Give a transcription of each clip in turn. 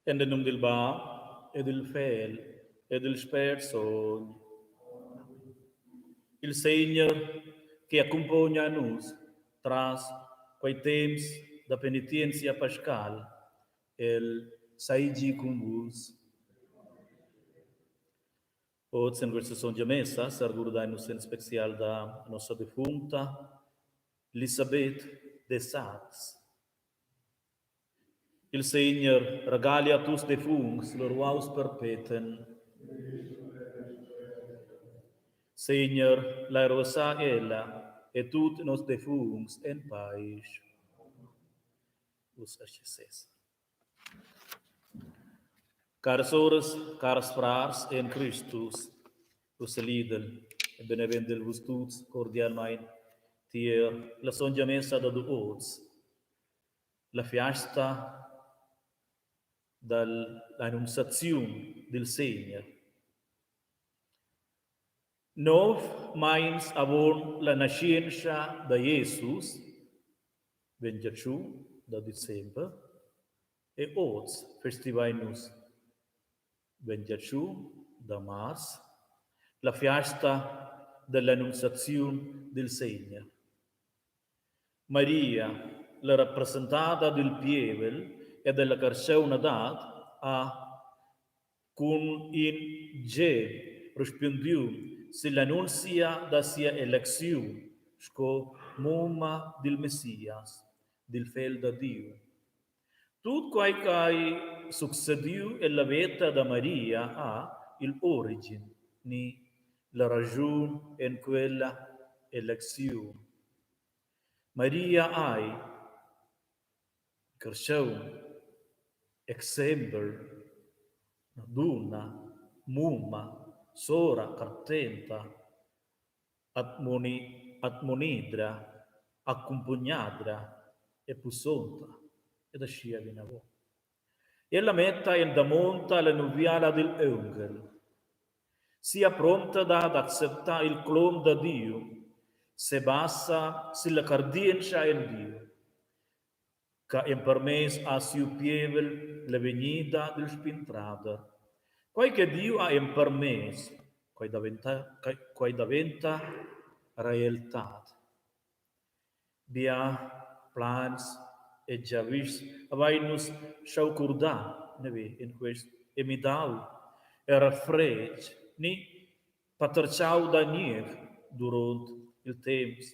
En il num dil Bab e dil Fegl e dil Spert Sogn. Il Segner che accumpogna nus tras quei temps da penitenzia pascal, el seigi cun vus. Oz en questa sontga messa s'argurdain nus en special da nossa defuncta Elisabeth de Sax. Il Segner regali a tuts defuncts lur ruaus perpeten. Segner, lai ruassar ella e tut nos defuncts en paisch. Uss aschi sesa. Caras soras, cars frars en Cristus, vus salidel e benevendel vus tuts cordialmein tier la sontga messa dad oz. La fiasta dall'annunziaziun dil Segner. Nov meins avon la naschientscha da Jesus, 21 da december, e oz festivein nus 21 da mars la fiasta dall'annunziaziun dil Segner. Maria, la representada dil pievel e dalla carscheunadad, ha cun in gie respundiu sill'annunzia da sia elecziun sco mumma dil Messias, dil Fegl da Diu. Tut quei ch'ei succediu ella veta da Maria ha igl origin ni la raschun en quella elecziun. Maria ei carscheu exempel dunna, mumma, sora cartenta, admonidra, accumpignadra e pussonta ed aschia vinavon. Ella metta en damonda la nuviala digl aunghel. Sia promtadad d'acceptar il clom da Diu sebasa silla cardientscha en Diu, ch'ha empermess a siu pievel la vegnida dil spindrader. Quei che Diu ha empermess, quei daventa, quei daventa realtad. Bia plans e giavischs havein nus schau curdar neve en quest e midau era fretg ni patertgau da niev duront il temps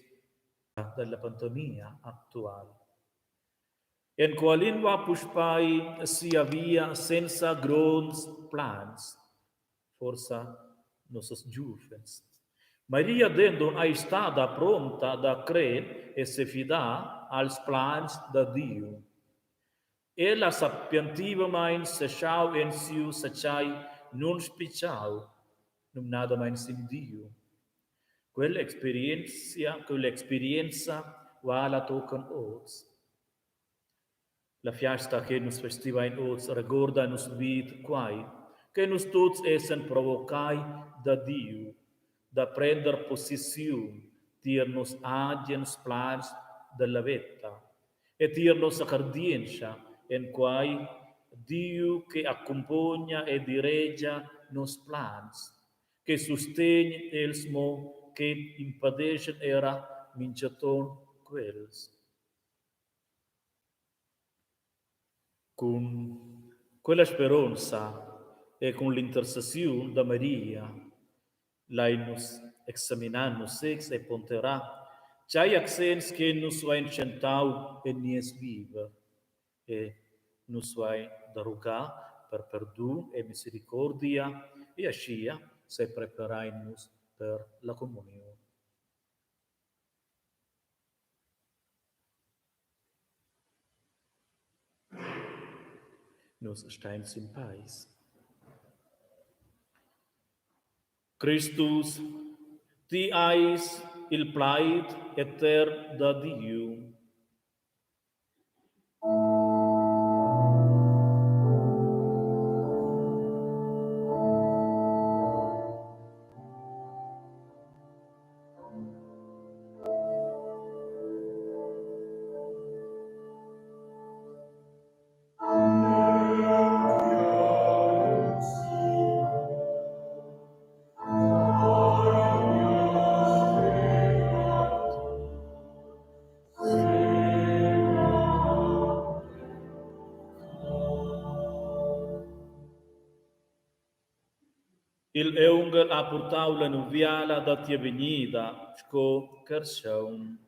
dalla pandemia actuala. Enqualin va puspei sia via senza gronds plans, forsa nossas giuvens. Maria denton ei stada pronta da crer e sefidar als plans da Diu. Ella sapientivamein seschau en siu sachai nunspitgau, numnadamein sin Diu. Quella experienzia, quella experienza vala tochen oz. La fiasta che nus festivein oz regorda nus vid quai, che nus tuts essan provocai da Diu da prender possessiun tier nos agens plans dalla veta e tier nossa cardientscha en quai Diu che accumpogna e diregia nos plans, che sustegn els mo che impedeschan era mintgaton quels. Cun quella speronza e cun l'intercessiun da Maria lein nus examinar nus sezs e ponderar tgei accents che nus vein tschentau en nies viver e nus vein da rugar per perdun e misericordia e aschia sepreparein nus per la communiun. Nus stein sin peis. Cristus, ti eis il plaid etern da Diu. Igl aunghel ha purtau la nuviala da tia vegnida sco carstgaun.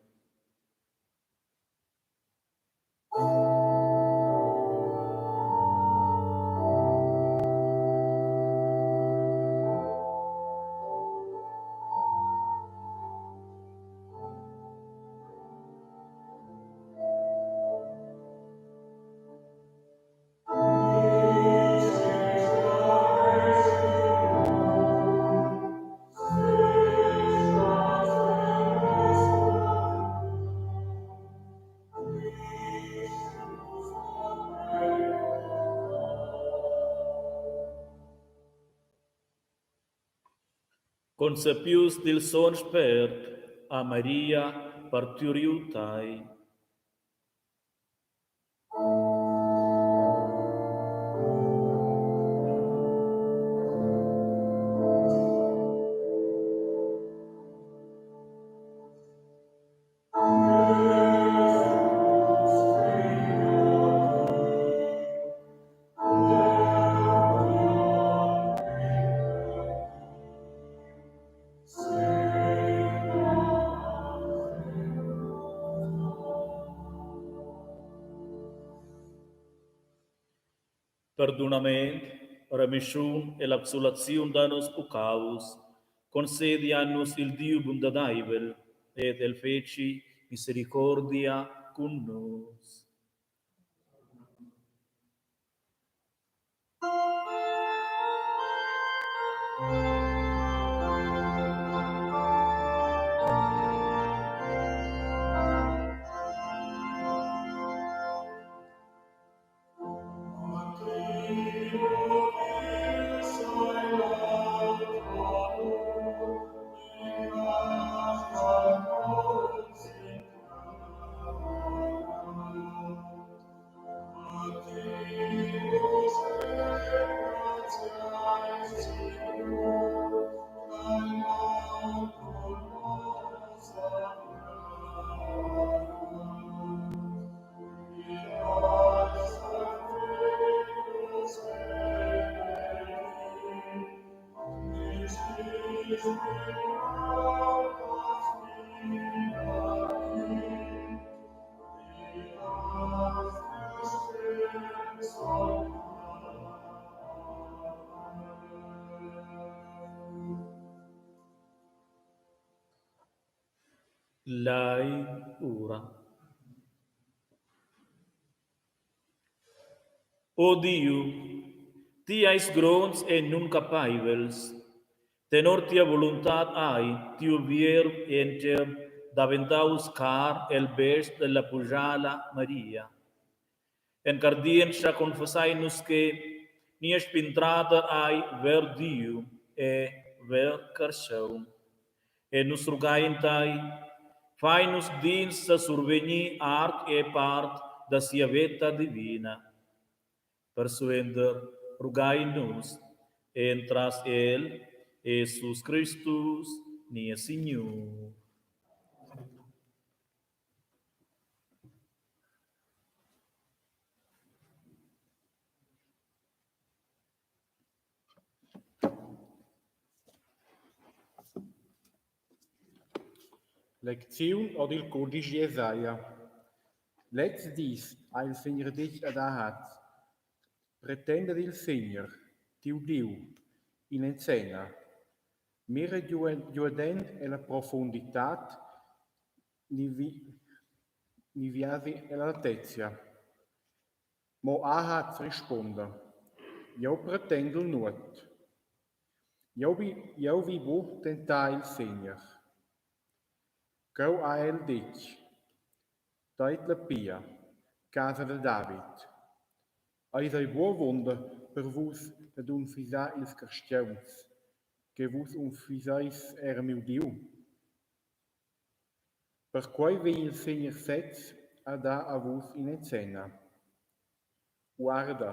Concepius dil Sogn Spert ha Maria parturiu tei. Perdunament, remischun e l'absolaziun da nos puccaus concedi a nus il Diu bundadaivel ed el fetschi misericordia cun nus. Lai ura. O Diu, ti eis gronds e nuncapeivels. Tenor tia voluntad ei tiu vierv enter daventaus car el best della pujala Maria. En cardientscha confessein nus che nies spindrader ei ver Diu e ver carstgaun. E nus rughein tei, fai nus digns da survegnir art e part da sia veta divina. Persuenter rughein nus entras el, Jesus Cristus, nies Signur. Lecziun ord il cudisch Jesaja. Lezs dis ha il Segner detg ad Ahaz: Pretenda dil Segner, tiu Diu, in'enzenna. Mira giuaden ella profunditad ni vi ni viasi ella altezia. Mo Ahaz rispunda: Jeu pretendel nuot. Jeu vi, jeu vi buc tentar il Segner. Cheu ha el detg: Teidla pia, casa da David. Eis ei buc avunda per vus dad unfisar ils carstgauns, che vus unfiseis era miu Diu? Perquei vegn il Segner sez a dar a vus in'enzenna. Uarda,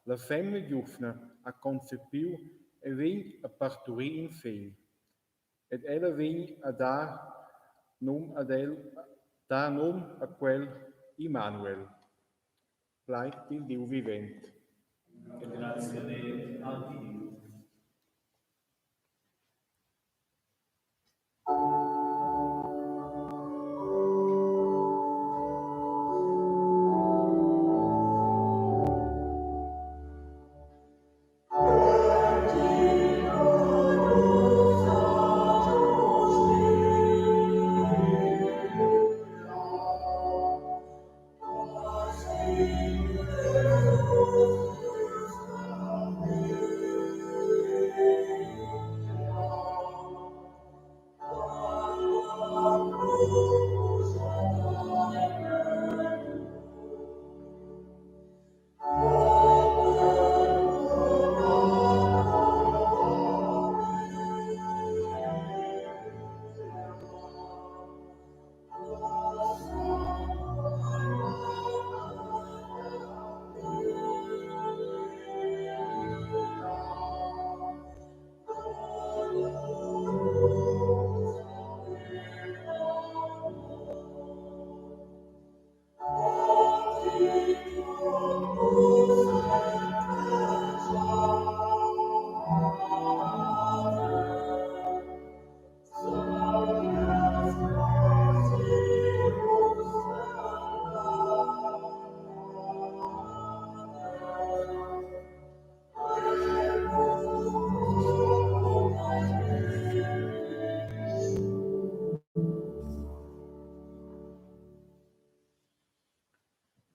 la femna giuvna ha concepiu e vegn a parturir in fegl, ed ella vegn a dar num ad el dar num a quel Immanuel. Plaid dil Diu vivent. Engraziament a Diu.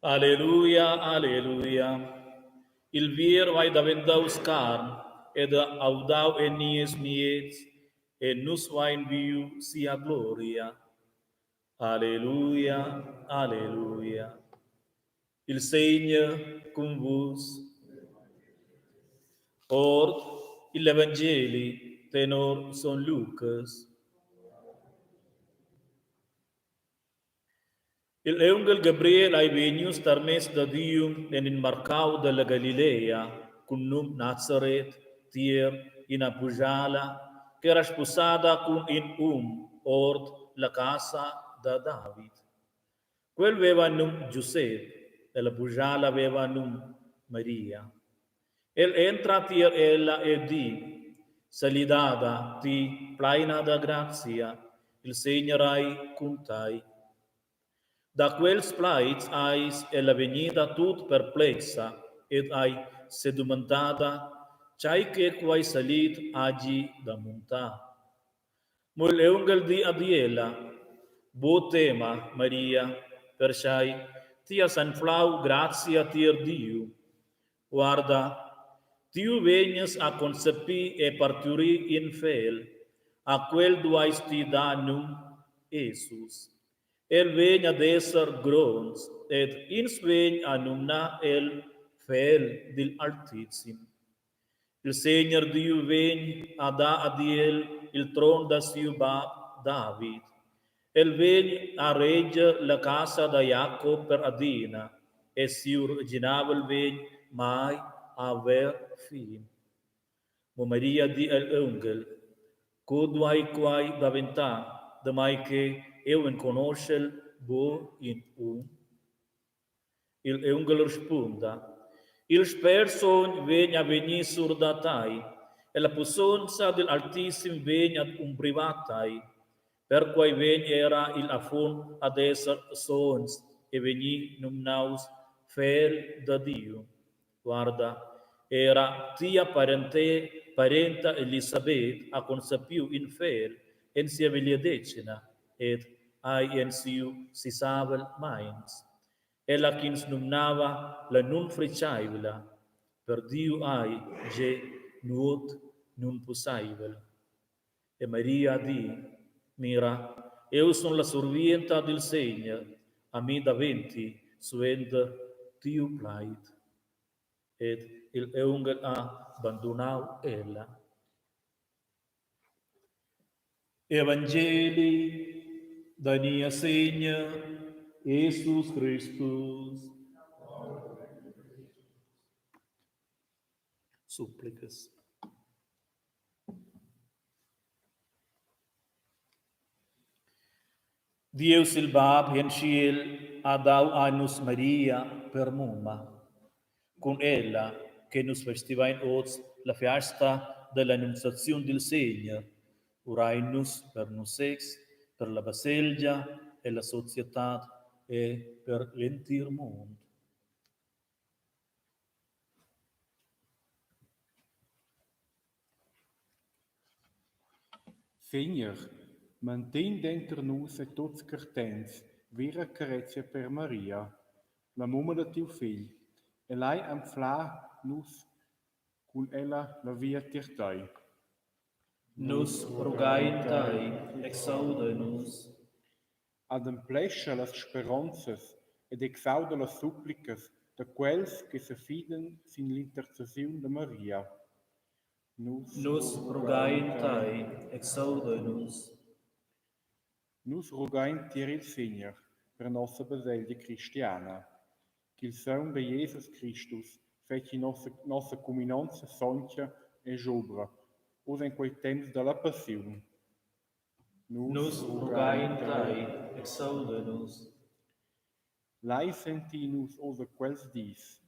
Alleluia, alleluia. Il Vierv ei daventaus carn ed ha avdau en nies miez, e nus vein viu sia gloria. Alleluia, alleluia. Il Segner cun vus. Ord igl evangeli tenor son Lucas. Igl aunghel Gabriel ei vegnius tarmess da Diu en in marcau dalla Galilea cun num Nazaret tier ina pujala ch'era spussada cun in um ord la casa da David. Quel veva num Giusep e la pujala veva num Maria. El entra tier ella e di: Salidada, ti pleina da grazia, il Segner ei cun tei. Da quels plaids eis ella vegnida tut perplexa ed ei sedumandada, tgei che quei salid hagi da muntar. Mo igl aunghel di ad ella: Buc tema, Maria, pertgei ti has anflau grazia tier Diu. Guarda, tiu vegns a concepir e parturir in fegl, a quel dueis ti dar num Jesus. El vegn ad esser gronds ed ins vegn a numnar el Fegl digl Altissim. Il Segner Diu vegn a dar ad el il tron da siu bab David. El vegn a reger la casa da Jacob per adina e siu reginavel vegn mai a haver fin. Mo Maria di agl aunghel: Co duei quei daventar, damai che jeu enconoschel buc in um? Igl aunghel rispunda: Il Spert sogn vegn a vegnir sur da tei e la pussonza digl Altissim vegn ad umbrivar tei. Perquei vegn era igl affon ad esser sogns e vegnir numnaus Fegl da Diu. Guarda, era tia parenta Elisabet ha concepiu in fegl en sia vegliadetgna ed ei en siu sisavel meins. Ella ch'ins numnava la nunfritgaivla, per Diu ei gie nuot nunpusseivel. E Maria di: Mira, jeu sun la survienta dil Segner, a mi daventi suenter tiu plaid. Ed igl aunghel ha bandunau ella. Evangeli da Niessegner Jesus Cristus. Supplicas. Dieus il Bab en tschiel ha dau a nus Maria per mumma. Cun ella che nus festivein oz la fiasta dall'annunziaziun dil Segner, urein nus per nus sezs, per la baselgia e la societad e per l'entir mund. Segner, mantegn denter nus e tuts cartents vera carezia per Maria, la mumma da tiu Fegl, e lai anflar nus cun ella la via tier tei. Nus rughein tei, exauda nus. Ademplescha las speronzas ed exauda las supplicas da quels che sefidan sin l'intercessiun da Maria. Nus rughein tei, exauda nus. Nus rughein tier il Segner per nossa baselgia cristiana, ch'il saung da Jesus Cristus fetschi nossa, nossa cuminonza sontga e schubra, oz en quei temps dalla passiun. Nus rughein tei, exauda nus. Lai sentir nus oz a quels dis,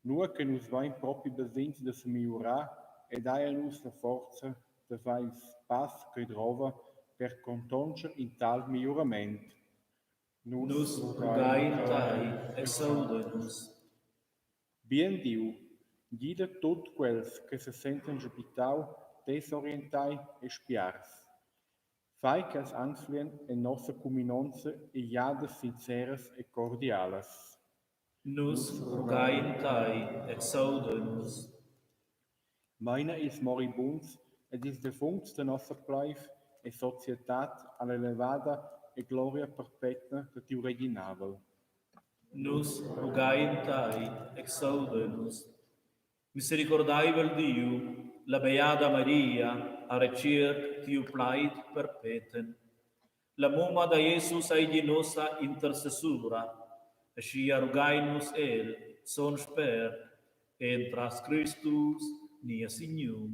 nua che nus vein propi basegns da semigliurar e dai a nus la forza da far ils pass ch'ei drova per contonscher in tal migliurament. Nus rughein tei, exauda nus. Bien Diu, gida tut quels che sesentan sbittau, desorientai e spiars. Fai ch'els anflien en nossa cuminonza egliadas sinceras e cordialas. Nus rugain tai, exauda nus. Meina ils moribunds ed ils defuncts da nossa pleiv e societad alla levada e gloria perpetna da tiu reginavel. Nus rugain tai, exauda nus. Misericordaivel Diu, la beada Maria ha retschiert tiu plaid perpeten. La mumma da Jesus seigi nossa intercessura, aschia rugain nus el, Son Spert, entras Cristus, nies Signur.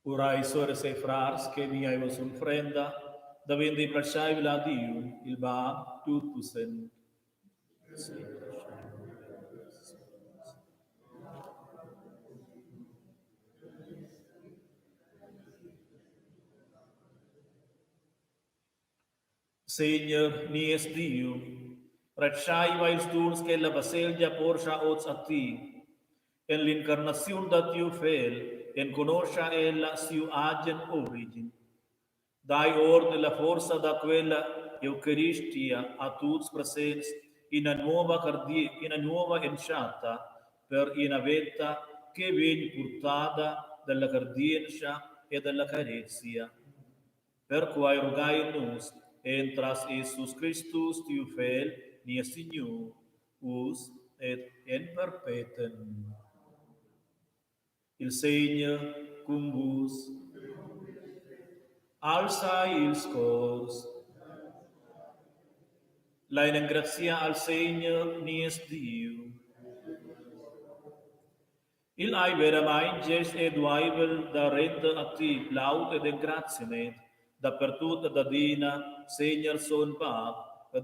Urai, soras e frars, che mia vos unfrenda daventi plascheivla a Diu, il Bab tutpussent. Segner, nies Diu, retschaiva ils duns che la baselgia porscha oz a ti. En l'incarnaziun da tiu Fegl enconoscha ella siu agen origin. Dai ord la forza da quella eucaristia a tuts presents ina nova ina nova entschatta per ina veta che vegn purtada dalla cardientscha e dalla carezia. Perquai rugain nus entras Jesus Cristus, tiu Fegl, nies Signur, uss ed en perpeten. Il Segner cun vus. Alzai ils cors. Lein engraziar al Segner nies Diu. Igl ei veramein gest e dueivel da render a ti laud ed engraziament dapertut ed adina, Segner sogn Bab,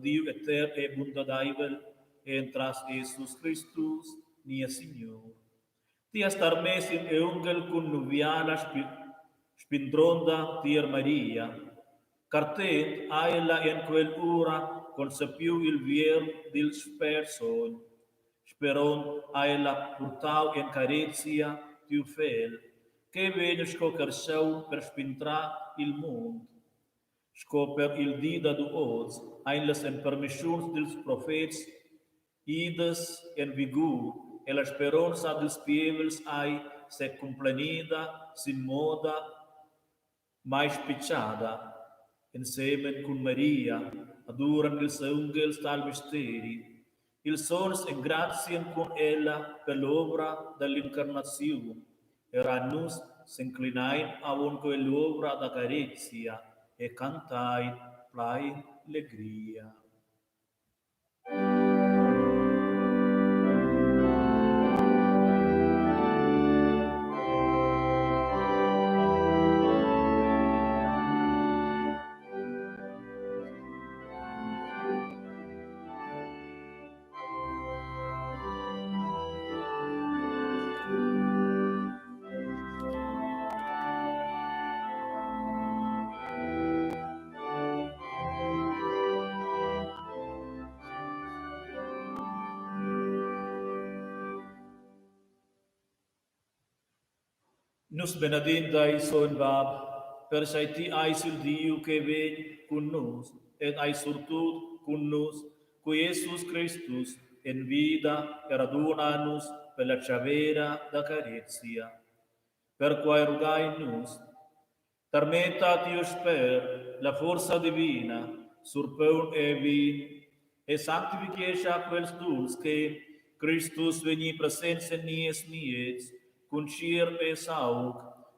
Diu etern e buntadeivel, entras Jesus Cristus, nies Signur. Ti has tarmess in aunghel cun nuviala spindronda tier Maria. Cartent ha ella en quell'ura concepiu il vierv dil Spert Sogn. Sperond ha ella purtau en carezia tiu fegl, che vegn sco carschiu per spindrar il mund. Sco per il di dad oz ein las empermischuns dils profets idas en vigur e la speronza dils pievels ei secumplenida sin moda mai spitgada. Ensemen cun Maria aduran ils aunghels tal misteri. Ils sogns engrazien cun ella per l'ovra dall'incarnaziun. Era nus s'enclinein avon quell'ovra da carezia e cantein plein legria. Nus benedin tei, sogn Bab, pertgei ti eis il Diu che vegn cun nus ed ei surtut cun nus cu Jesus Cristus envida e raduna nus per la tschavera da carezia. Perquei rughein nus, Tarmetta tiu Spert la forza divina sur paun e vin e sanctifichescha quels duns che Cristus vegni presents en nies miez cun tgierp e saung,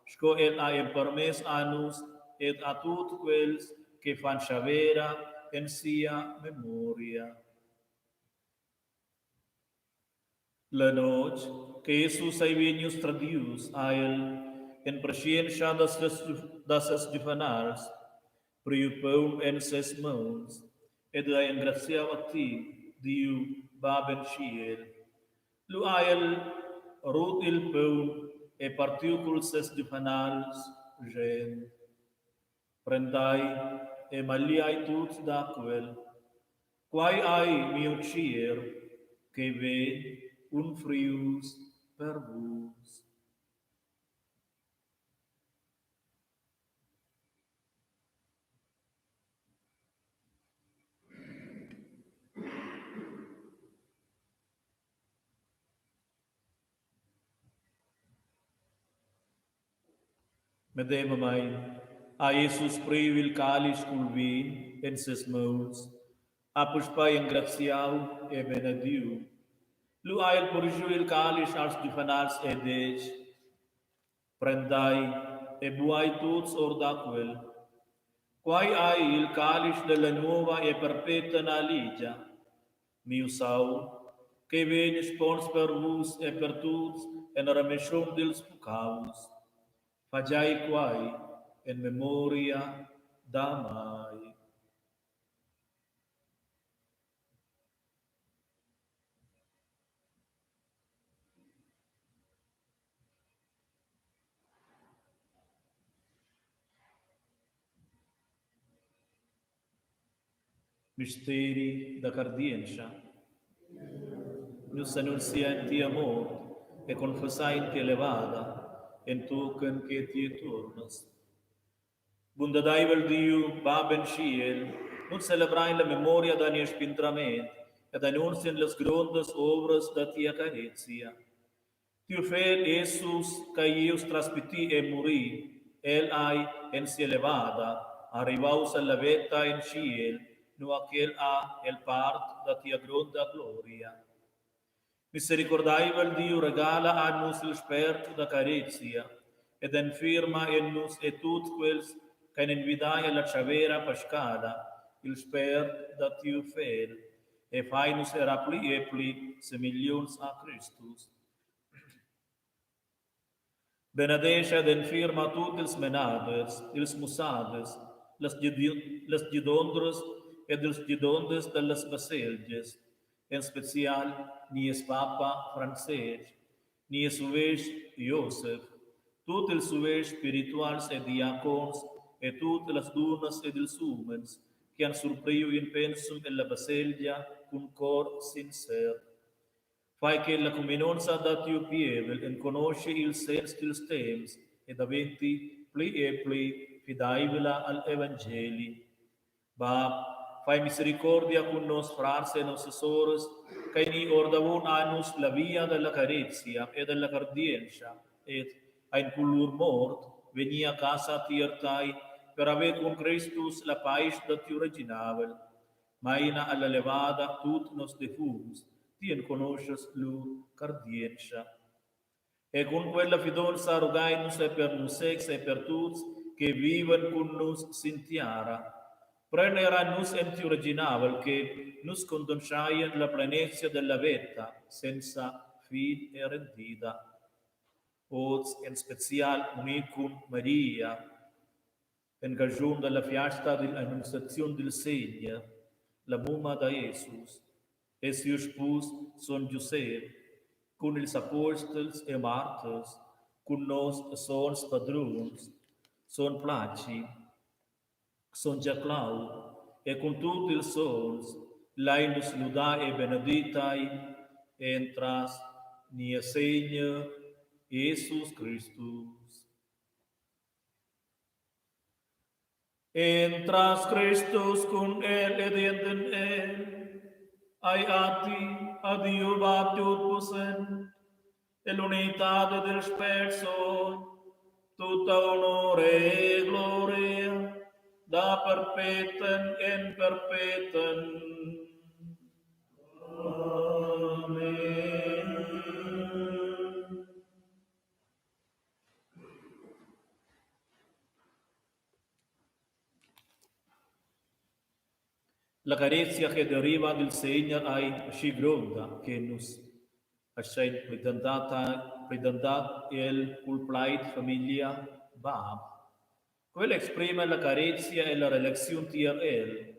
sco el ha empermess a nus ed a tut quels che fan tschavera en sia memoria. La notg che Jesus ei vegnius tradius ha el, en preschientscha da ses, da ses giuvenals, priu paun en ses mauns ed ha engraziau a ti, Diu Bab en tschiel. Lu ha el rut il paun e partiu culs ses giuvenals, schend: Prendai e magliai tuts da quel. Quai ei miu tgierp che vegn unfrius per vus. Medemamein ha Jesus priu il calisch cul vin en ses mauns, ha puspei engraziau e benediu. Lu ha el purschiu il calisch als giuvenals e detg: Prendai e buai tuts or da quel. Quai ei il calisch della nova e perpetna ligia. Miu saung, che vegn spons per vus e per tuts en remischun dils puccaus. Fagiai quai en memoria da mai. Misteri da cardientscha. Nus annunziain tia mort e confessain tia levada entochen che ti tuornas. Bundadaivel Diu, Bab en tschiel, nus celebrain la memoria da nies spindrament ed annunzien las grondas ovras da tia carezia. Tiu fegl Jesus ch'ei ius tras pitir e murir, el ei en sia levada arrivaus alla veta en tschiel, nua ch'el ha el part da tia gronda gloria. Misericordaivel Diu regala a nus il spert da carezia ed enfirma en nus e tut quels ch'ein envidai alla tschavera pascala il spert da tiu Fegl e fai nus era pli e pli semiglions a Cristus. Benedescha ed enfirma tut ils menaders, ils mussaders, las, las gidondras ed ils gidonders dallas baselgias, en special nies papa Francestg, nies uvestg Josef, tut ils uvestgs spirituals e diacons e tut las dunnas ed ils umens che han surpriu in pensum ella baselgia cun cor sincer. Fai che la cuminonza da tiu pievel enconoschi ils segns dils temps e daventi pli e pli fideivla al evangeli. Bab, fai misericordia cun nos frars e nossas soras, ch'ein i ordavon a nus la via dalla carezia e dalla cardientscha ed ein cun lur mort vegni a casa tier tai per haver cun Cristus la paisch da tiu reginavel. Maina alla levada tut nos defuncts, ti enconoschas lur cardientscha. E cun quella fidonza rugain nus er per nus sezs e per tuts che vivan cun nus sin tiara. Pren era nus en tiu reginavel che nus contonschaien la plenezia della veta senza fin e rendida. Oz en special uni cun Maria, en caschun dalla fiasta dell'annunziaziun dil Segner, la mumma da Jesus, e siu spus sogn Giusep, cun ils apostels e marters, cun nos sogns padruns, sogn Placi, sogn Giaclau e cun tut ils sogns, lein nus ludar e benedir tei entras nies Segner Jesus Cristus. Entras Cristus cun el ed enten el, ei a ti, a Diu Bab tutpussent, ell'unitad dil Spert Sogn, tutta honor e gloria da perpeten en perpeten. Amen. La carezia che deriva dil Segner ei aschi gronda che nus astgein plidentar el cul plaid famiglia bab. Quel exprima la carezia e la relaziun tier el.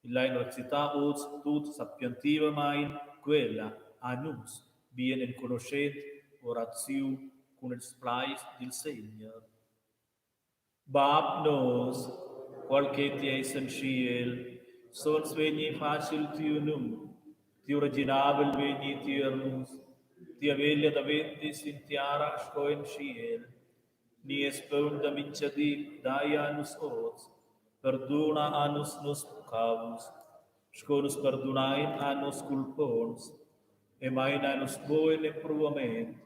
Il lein recitar oz tut sapientivamein quella a nus bien enconuschent oraziun cun ils plaids dil Segner. Bab nos, qual che ti eis en tschiel, sogns vegni fatg il tiu num, tiu reginavel vegni tier nus, tia veglia daventi sin tiara sco en tschiel. Nies paun da mintgadi dai a nus oz, perduna a nus nos puccaus, sco nus perdunein a nos culponts, e meina nus buc en empruament,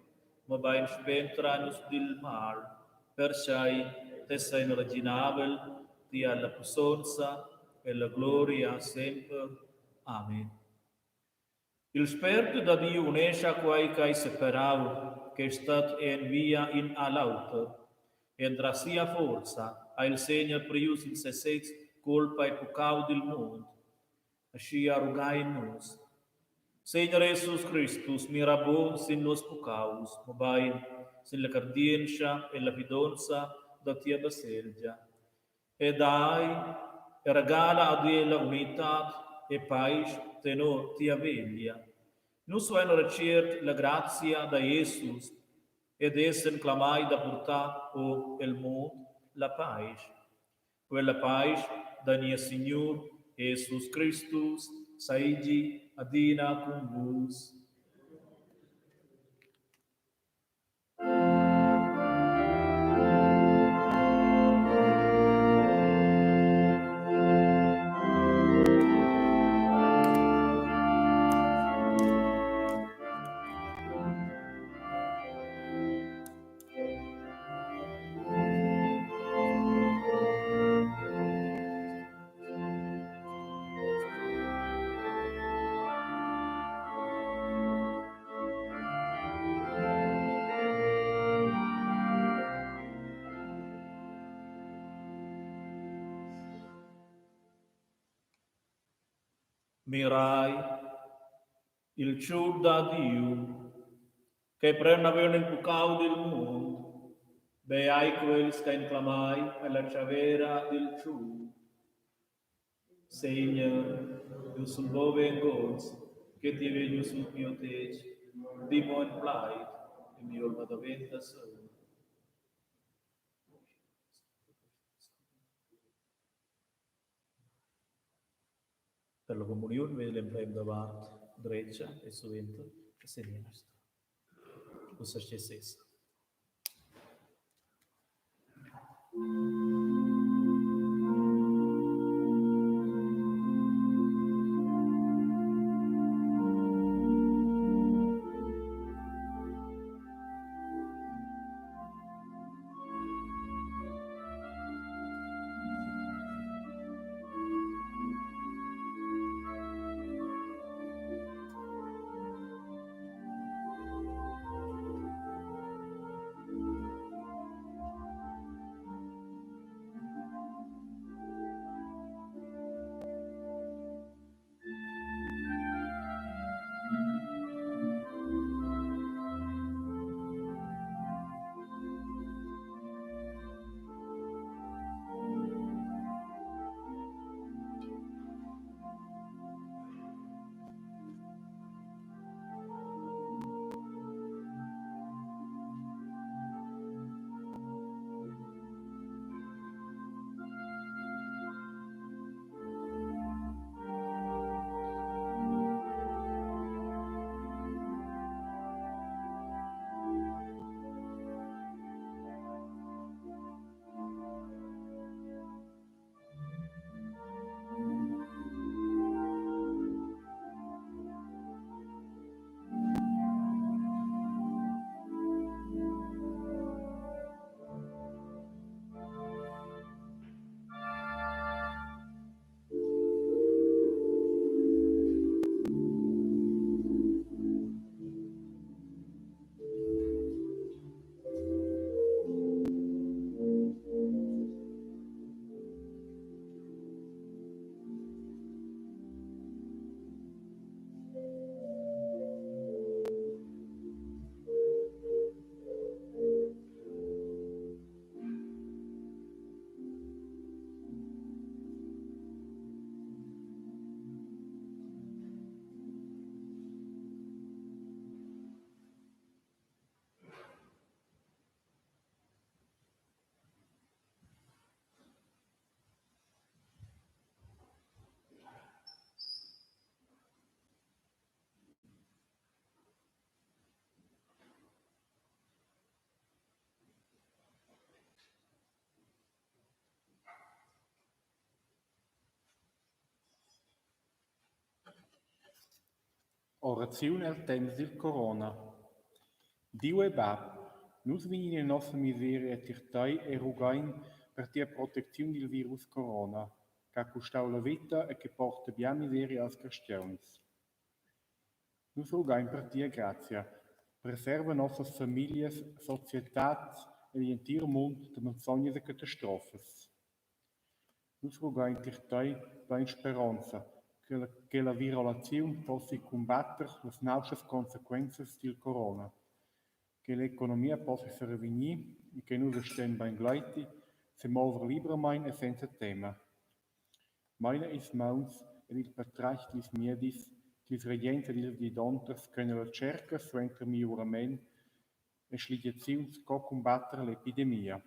mobein spentra nus dil mal, pertgei tes ein reginavel, ti ha la pussonza e la gloria semper. Amen. Il Spert da Diu unescha quei ch'ei separau, che stat en via in a l'auter. Entras sia forza ha il Segner priu sin sesez culpa e puccau dil mund. Aschia rugain nus. Segner Jesus Cristus, mira buc sin nos puccaus, mobein sin la cardientscha e la fidonza da tia baselgia. E dai e regala ad ella unitad e paisch tenor tia veglia. Nus vein retschiert la grazia da Jesus ed essen clamai da purtar o el mund la paisch. Quella paisch da nies Signur Jesus Cristus seigi adina cun vus. Mirai, il tschut da Diu, che pren naven il puccau dil mund, beai quels ch'ein clamai ella tschavera dil tschut. Segner, jeu sun buc vengonz che ti vegnius sut miu tetg, di mo in plaid e mi'olma daventa sauna. Per la communiun vegn l'emprem da vart dretga e suenter da seniastra. Ussa sche sesa. Oraziun el temps dil corona. Diu e Bab, nus vegnin en nossa miseria tier tei e rughein per tia protecziun dil virus corona, che ha custau la veta e che porta bia miseria als carstgauns. Nus rughein per tia grazia. Preserva nossas famiglias, societads ed igl entir mund da malsognas e catastrofas. Nus rughein tier tei plein speronza che la che la virolaziun possi cumbatter las nauschas consequenzas dil corona, che l'economia possi serevegnir e che nus astgein beingleiti semover libramein e senza tema. Meina ils mauns ed il patratg dils miedis, dils regents e dils gidonters ch'ein alla tscherca suenter migliurament e schligiaziuns co cumbatter l'epidemia.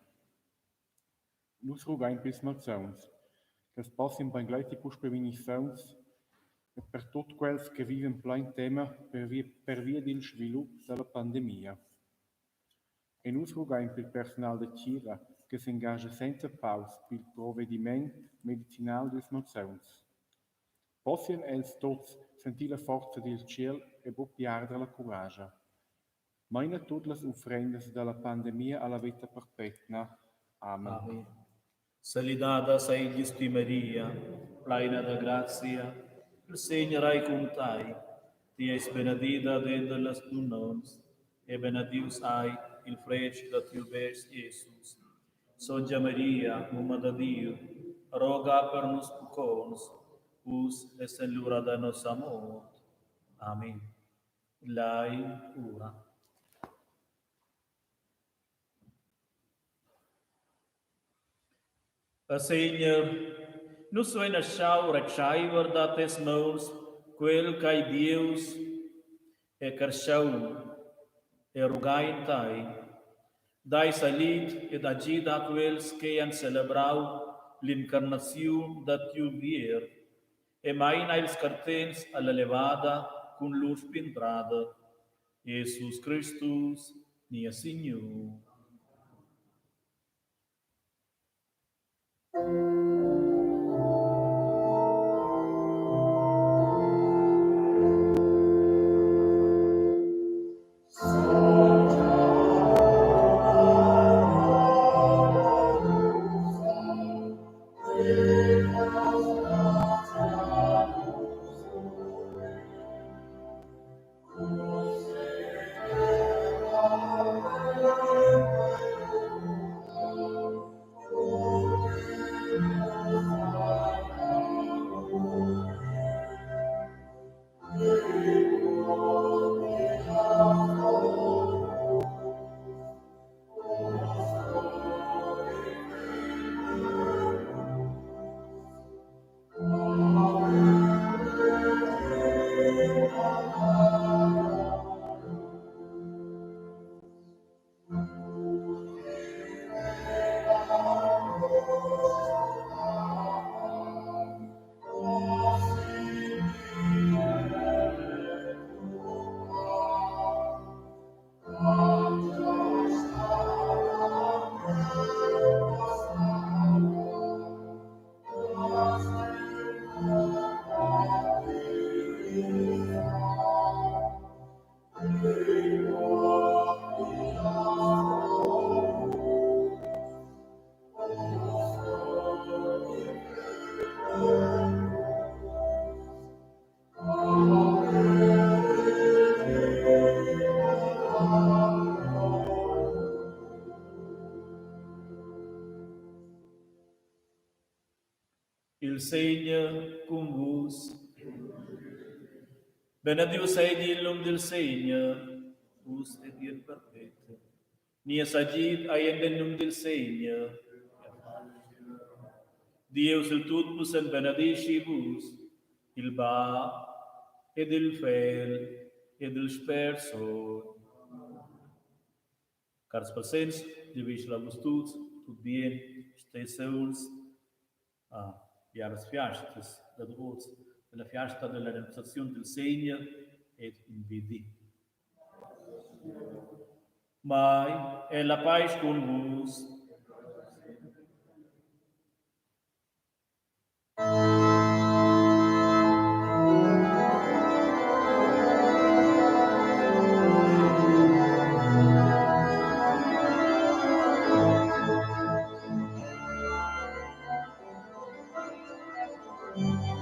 Nus rughein pils malsauns, ch'els possien beingleiti puspei vegnir sauns e per tut quels che vivan plein tema pervia dil svilup dalla pandemia. E nus rughein pil persunal da tgira che s'engascha senza paus pil provediment medicinal dils malsauns. Possien els tuts sentir la forza dil tschiel e buc piarder la curascha. Meina tut las unfrendas dalla pandemia alla veta perpetna. Amen. Amen. Salidada seigies ti Maria, pleina da grazia, il Segner ei cun tei. Ti eis benedida denter las dunnauns e benedius ei il fretg da tiu best Jesus. Sontga Maria, mumma da Diu, roga per nus pucconts, uss e sen l'ura da nossa mort. Amen. Lai ura. Segner, nus vein aschau retscheiver da tes mauns quel ch'ei Dieus e carschau e rughein tei. Dai salid ed agid a quels che han celebrau l'incarnaziun da tiu Vierv e meina ils cartents alla levada cun lur spindrader, Jesus Cristus, nies Signur. Il Segner cun vus. Benediu seigi il num dil Segner, vus ed in perpeten. Nies agid ei en el num dil Segner. Dieus il Tutpussent benedisci vus, il Bab ed il Fegl ed il Spert Sogn. Cars pazients, giavischel a vus tuts tut bien, stei sauns a biaras fiastas dad oz, dalla fiasta dalla realisaziun dil Segner ed in bi di. Mai è la paisch cun vus. Amen.